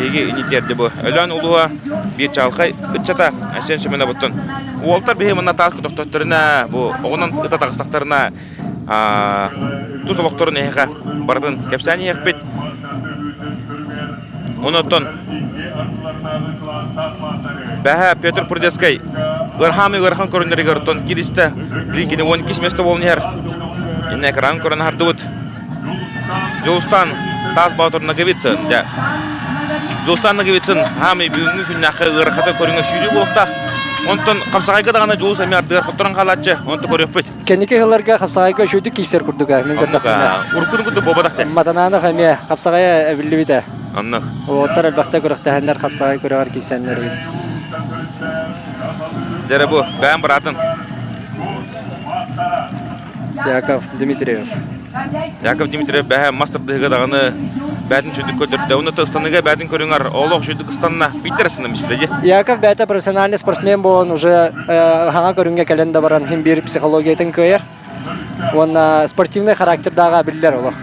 Биһиги инитиэрди бу Өлөөн улууһа биир чаҕылхай ыччата Айсен Семеновуттан. Уолтар биһи манна таас көтөхтөхтөрүнэ, бу оҕонон ыта таҕыстахтарына тус олохторун эһиэхэ барытын кэпсээн иһиэхпит. Онон бэһэ Петр Прудецкай ыархаамы ыарахан көрүннэригэр оттон киристэ билин кини 12 место буолан иһэр. Инне экран көрөн аһардыбыт. Дьулустан Таас Боотур Ноговицын дьэ Дьулустан Ноговицын хаамый бүгүҥҥү күннээххэ ыарахата көрүҥэ сүүрүү буолуохтаах. Онтон хапсаҕайга даҕаны Дьулус эмиэ ардыгар хотторон хаалааччы, онту көрүөхпүт. Кэнники сылларга хапсаҕайга үчүгдүк киирсэр курдуга мин көрдөхпүнэ. Уруккуну курдук буолбатах дьэ. Матананов эмиэ хапсаҕайа эбиллибитэ. Оннук. Уолаттар элбэхтэ күрэхтэһэннэр хапсаҕай күрэҕэр киирсэннэр эбит. Дьэ бу бэйэм быраатын Яков Дмитриев. Яков Дмитриев бэһэ мас тардыһыга даҕаны бээтин сүдүк көрдөрдө. Уонна ыстаныга бээтин көрүҥэр олох сүдүк ыстанна. Биитэр ыстанна мисилэдьи. Яков бэйэтэ профессиональный спортсмен буолан уже хаҥа көрүҥҥэ кэлэн да баран хин биир психологиятын кыайар. Уонна спортивный характердааҕа биллэр олох.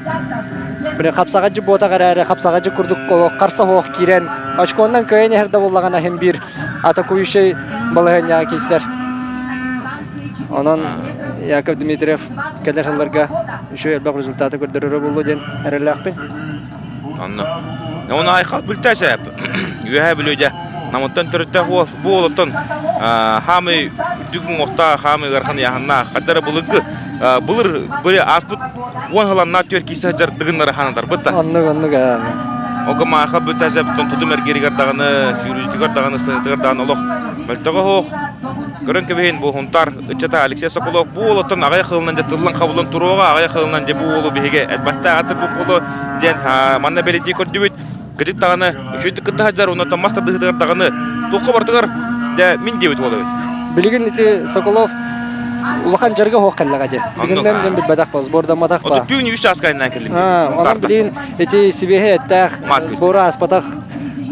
Били хапсаҕадьы буотах эрээри хапсаҕадьы курдук олох харса суох киирэн очконнан кыайан иһэр да буоллаҕына хин биир атакующай балаһыанньаҕа киирсэр. Онон Яков Дмитриев кэлэр сылларга үчүгэй элбэх результаты көрдөрөрө буолуо диэн эрэллээхпин. Онно. Оны Айхал Бүлтәсәп Үөһээ Бүлүүдэ Намыттан төрүттээх уол бу уолуттан хаамый үрдүк уҥуохтаах хаамый ыарахан ыйааһыннаах хаддара былыргы былыр били ааспыт уон сыланнаах түөр киирсэ сылдьар дыгыннары хаанатарбыт да. Оннук оннук Ого Айхал Бүлтәсәп тутум эргииригэр даҕаны сүүрүүтүгэр даҕаны станытыгар даҕаны олох мөлтөҕө суох. Көрөн кэбиһин бу Хунтар ыччата Алексей Соколов бу уолуттан аҕыйах сылынан дьэ тыллан-хабыллан туруоҕа, аҕыйах сылынан дьэ бу уолу биһиги элбэхтэ атыр бу буолуо диэн манна бэлиэтии көрдүбүт. Кырдьык даҕаны үчүгэйдик кытта сылдьар, оннуттан мас тардыһыытыгар даҕаны туохха барытыгар дьэ мин диэбит уол эбит. Билигин ити Соколов улахан дьарыга суох кэллэҕэ дии. Билигиннэн диэн билбэтэх ба, сбордамматах ба. Түүн үс чааска айаннаан кэллим. Онон билигин ити сибиэһи эттээх сбору ааспатах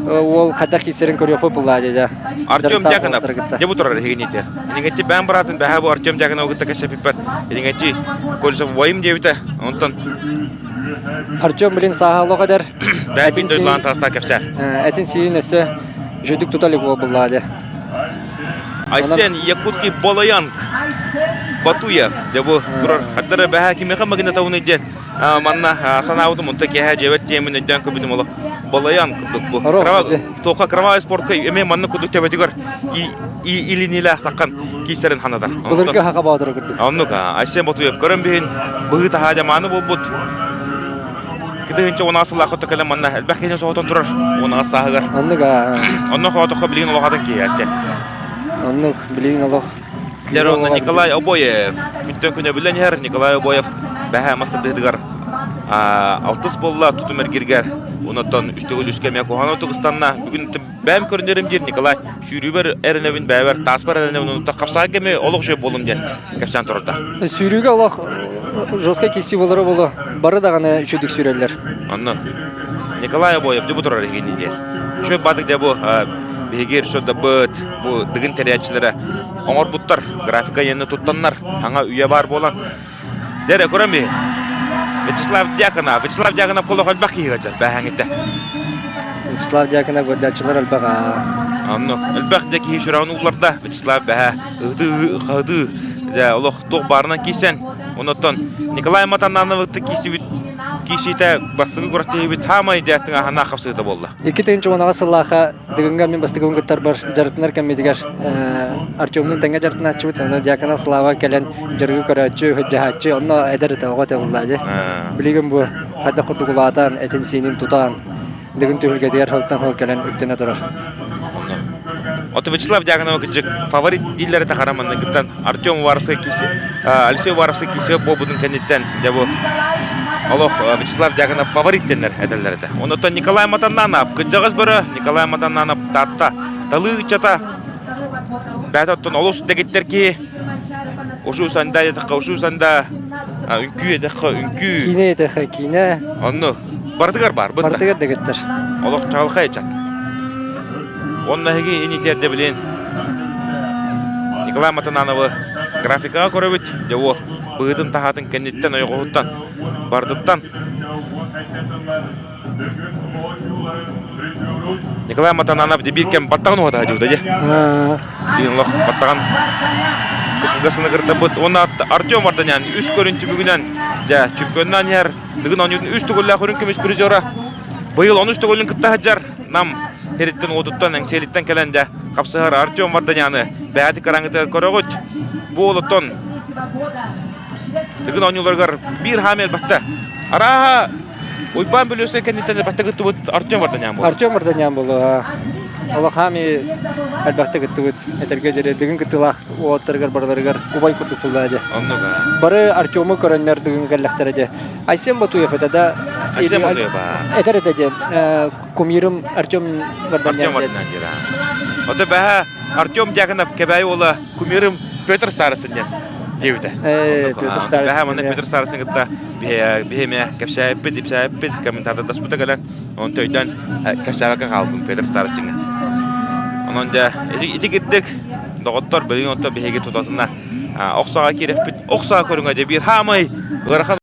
уол хайдах киирсэрин көрүөхпүт буллаа дии. Артем Дьяконов дьэ бу турар эһигиниитэ. Иниҥэччи бэйэм быраатын бэһээ бу Артем Дьяконов кытта кэпсэппиппэр иниҥэччи Колесов убайым диэбитэ. Онтон Артем билин сааһа олох эдэр. Бэйэтин дойдулаан таастаа кэпсээ. Этин сиин өссө үчүгдүк тута илик буолбуллаа дии. Айсен Якутский Болоянг Батуев дьэ бу турар хаттара бэһээ кимиэхэ магнитовный диэн манна санаабытым онто киэһэ дьиэбэр тиэмин өйдөөн көрбүтүм олох балайан курдук бу тоха кровавый спортка эмиэ маннык курдук төбөтүгэр илинилээх таххан киисэрин ханатар былыргы хака боотура курдук оннук Айсен Ботуев көрөн биһин быһыы таһаа дьамааны буолбут кытыһынча уонаас сыллаах хотто кэлэн манна элбэх киһини соһутан турар уонаас сааһыгар оннук онно хоотоххо билигин олох атын киһи Айсен оннук билигин олох Дьэр уонна Николай Обоев күнтэн күнэ билэн иһэр Николай Обоев бэһээ мас тардыһытыгар алтыс буолла тутум эргиргэр онуттан үс төгүл үскэ эмиэ куһаҕан отугустанна бүгүн бэйэм көрүнэрим диир Николай сүүрүүбэр эрэнэбин бэйэбэр тааспар эрэнэбин онуттан хапсаҕайга эмиэ олох үчүгэй буоллум диэн кэпсээн турда сүүрүүгэ олох жесткай киирсии буолара буолуо бары даҕаны үчүгдүк сүүрэллэр онно Николай Обоев дьэ бу турар эһигини диэн үчүгэй баатык дьэ бу биһиги режиссердарбыт бу дыгын тэрийээччилэрэ оҥорбуттар графика иэнэ туттаннар саҥа үйэ баар буолан дьэ көрөн биһи Вячеслав Дьяконов Вячеслав Дьяконов олох элбэх киһи сылдьар бээһэҥҥитэ Вячеслав Дьяконов гвардияччылар элбэх онно элбэх да киһи сүрэҕин уулларда Вячеслав бэһэ ыһытыы хаһытыы дьэ олох туох баарынан киирсэн онуттан Николай Матаннановы киирсибит киирсиитэ бастакы күрэхтэһиибит саамай дьэ тыҥааһыннаах хапсыыта буолла 2016 сыллаахха Дыгыҥҥа мин бастакыбын кыттарбар дьарыктанар кэммитигэр Артемнуун тэҥҥэ дьарыктанааччыбыт, онно Дьяконов Слава кэлэн дьарыгы көрөөччү, дьаһааччы, онно эдэр этэ, оҕо этэ буоллаа дии. Билигин бу хайдах курдук улаатан, этин-сиинин тутан, Дыгын түһүлгэтигэр сылтан сыл кэлэн үктэнэ турар. Ото Вячеслав Дьяконова кырдьык фаворит дииллэр этэ хара манныгыттан Артем Уваровскай киси, Алексей Уваровскай кисе буолбутун кэнниттэн дьэ бу олох Вячеслав Дьяконов фаворит дэннэр этэллэр этэ. Онуттан Николай Матаннанов, кырдьаҕас бөрө Николай Матаннанов Таатта талыы ыччата бэйэтэ оттон олус дэгиттэр киһи ушу санда диэтэххэ ушу санда үҥкүү диэтэххэ үҥкүү киинэ диэтэххэ киинэ онну барытыгар баар барытыгар дэгиттэр олох чаҕылхай ыччат Онно эһиги инитиэрдэ билин Николай Матанановы графикаҕа көрөбүт. Дьэ уол быһыытын таһаатын кэнниттэн ойоҕоһуттан бардыттан. Николай Матананов дебир кэм баттаҕын уһата дьууда дьэ. Дин олох баттаҕын кыгасыны кыртабыт. Уонна Артем Варданян үс көрүн түмүгүнэн дьэ чемпионнаан иһэр Дыгын оонньуутун үс төгүллээх үрүҥ көмүс призера. Быйыл онус төгүлүн кытта сылдьар Нам сириттэн уотуттан Эҥсиэлиттэн кэлэн дьэ хапсыһар Артем Варданяны бэйэтик караңытыгар көрөҕүт. Бу олоттон Дыгын оонньууларыгар биир хаам элбэхтэ. Арааһа Уйбаан Бөлүөскэй кэнниттэн элбэхтэ кыттыбыт Артем Варданян буолла. Артем Варданян буолла. Олох хаами элбэхтэ кыттыбыт. Этэргэ диэри Дыгын кыттыылаах уолаттарыгар барыларыгар убай курдук булла дьэ. Оннук. Бары Артему көрөннөр Дыгын кэллэхтэрэ дьэ. Айсен Батуев это да Айсен Батуев этэр этэ дьэ кумирым Артем Варданян. Артем Варданян диир. Ото бэһэ Артем Дьяконов Кэбээйи уола кумирым Петр Старостин диэн диэбитэ. Петр Старостин. Бэһэ манна Петр Старостин кытта биһиэмэ кэпсээппит, ипсээппит, комментатордаспыта кэлэн, онон төйдөөн кэпсээбэккэ хаалбын Петр Старостиҥҥа. Онон дьэ ити кирдик доҕоттор билигин онто биһиги тутатына охсоҕо киирэхпит. Охсоҕо көрүҥэ дьэ биир хаамай ыарахан.